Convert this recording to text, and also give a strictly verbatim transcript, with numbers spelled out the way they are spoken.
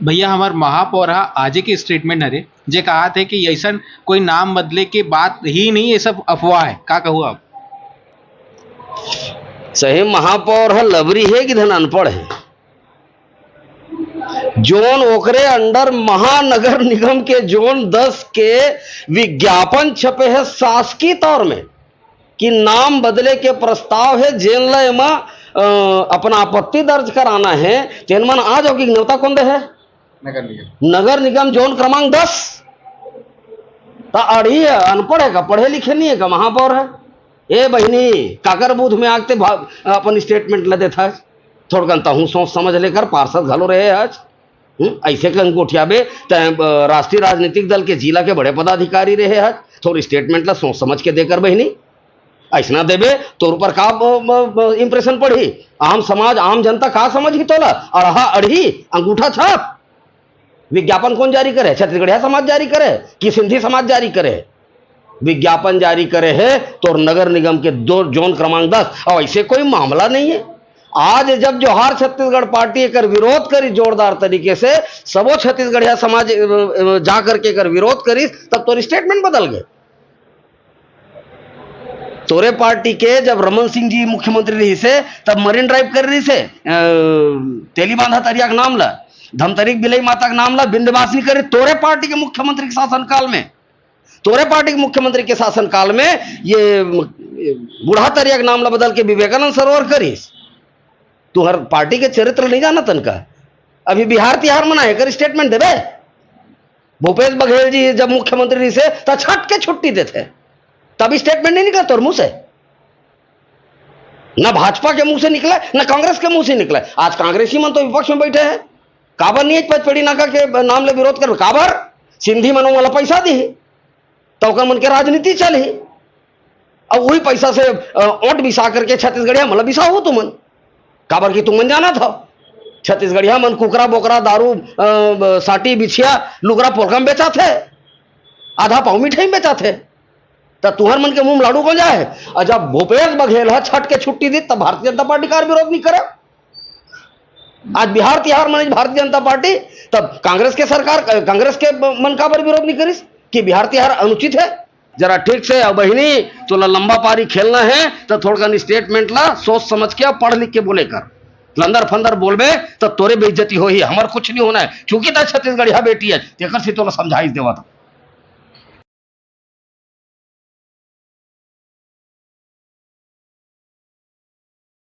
भैया, हमर महापौर ह आजे के स्टेटमेंट हरे, जे कहत हे कि अइसन कोई नाम बदले के बात ही नहीं, ये सब अफवाह है। का कहू आप? सही महापौर ह लबरी हे कि धन अनपढ़ हे? जोन ओकरे अंडर महानगर निगम के जोन दस के विज्ञापन छपे हे शासकीय तौर में कि नाम बदले के प्रस्ताव हे, जेन ल एमा, अ, अपना आपत्ति दर्ज कराना हे, तेन मन आ जाओ कि नेवता कोन दे हे? नगर निगम। नगर निगम जोन क्रमांक दस। त अड़ही हे, अनपढ़ हे का, पढ़े लिखे नहीं हे का, महापौर हे? ए बहिनी, काकर बूथ में आके भा-, अपन स्टेटमेंट ल देथस? थोड़कन तहूँ सोच समझ लेकर पार्षद घलो रहे हस। हम्म, ऐसे कन गोठियाबे, तैं, अ, राष्ट्रीय राजनीतिक दल के जिला के बड़े पदाधिकारी रहे हस, थोड़ी स्टेटमेंट ला सोच समझ के देकर बहिनी, ऐसना देबे, तोर ऊपर का, अ, अ, अ, इम्प्रेशन पड़ही? आम समाज, आम जनता का समझही तोला? अड़हा अड़ही, अंगूठा छाप। विज्ञापन कोन जारी करे? छत्तीसगढ़िया समाज जारी करे कि सिंधी समाज जारी करे? विज्ञापन जारी करे हे तोर नगर निगम के दो, जोन क्रमांक दस, और ऐसे कोई मामला नहीं है। आज जब जोहार छत्तीसगढ़ पार्टी एकर विरोध करी जोरदार तरीके से, सबो छत्तीसगढ़िया समाज, अ, अ, जा करके एकर विरोध करी, तब तोर स्टेटमेंट बदल गए। तोरे पार्टी के जब रमन सिंह जी मुख्यमंत्री रहिसे, तब मरीन ड्राइव करे रहिसे, अ, तेली बांधा तरिया के नाम ला, धमतरी के बिलई माता के नाम ला बिंदवासिनी करे, तोरे पार्टी के मुख्यमंत्री के शासनकाल में, तोरे पार्टी के मुख्यमंत्री के शासनकाल में ये, ये बूढ़ा तरिया के नाम ला बदल के विवेकानंद सरोवर करिस। तुहर पार्टी के चरित्र नहीं जाना तनका। अभी बिहार तिहार मनाए कर स्टेटमेंट देबे। भूपेश बघेल जी जब मुख्यमंत्री रहिसे, त छठ के छुट्टी देथे, तब स्टेटमेंट नहीं निकला तोर मुंह से। ना भाजपा के मुंह से निकला, ना कांग्रेस के मुंह से निकला। आज कांग्रेसी मन तो विपक्ष में बैठे हैं, काबर नहीं पचपेड़ी नाका के नाम ले विरोध कर? काबर? सिंधी मन ओमन ला पैसा दी, त ओकर मन के राजनीति चलही। अब वही पैसा से, अ, वोट बिसा करके छत्तीसगढ़िया मन ला बिसाहू तुमन। काबर कि तुमन जानत हव, छत्तीसगढ़िया मन कुकरा बोकरा, दारू, अ, ब-, साटी बिछिया, लुगरा पोलका में बेचाथे, आधा पाव मिठाई में बेचाथे। त तुहर मन के मुंह में लाडू कौन जाए? और जब भूपेश बघेल ह छठ के छुट्टी दी, तब भारतीय जनता पार्टी का विरोध नहीं करे। आज बिहार तिहार मनाइस भारतीय जनता पार्टी, तब कांग्रेस के सरकार, कांग्रेस के मन काबर विरोध नहीं करिस कि बिहार तिहार अनुचित है? जरा ठीक से, अब बहिनी, तोला लंबा पारी खेलना है, तो थोड़कन स्टेटमेंट ला सोच समझ के, पढ़ लिख के बोले कर। लंदर फंदर बोलबे, तो तोरे बेइज्जती होही, हमर कुछ नहीं होना है। चूंकि तैं छत्तीसगढ़िया बेटी है, तेकर से तोला समझाइस देवत हंव।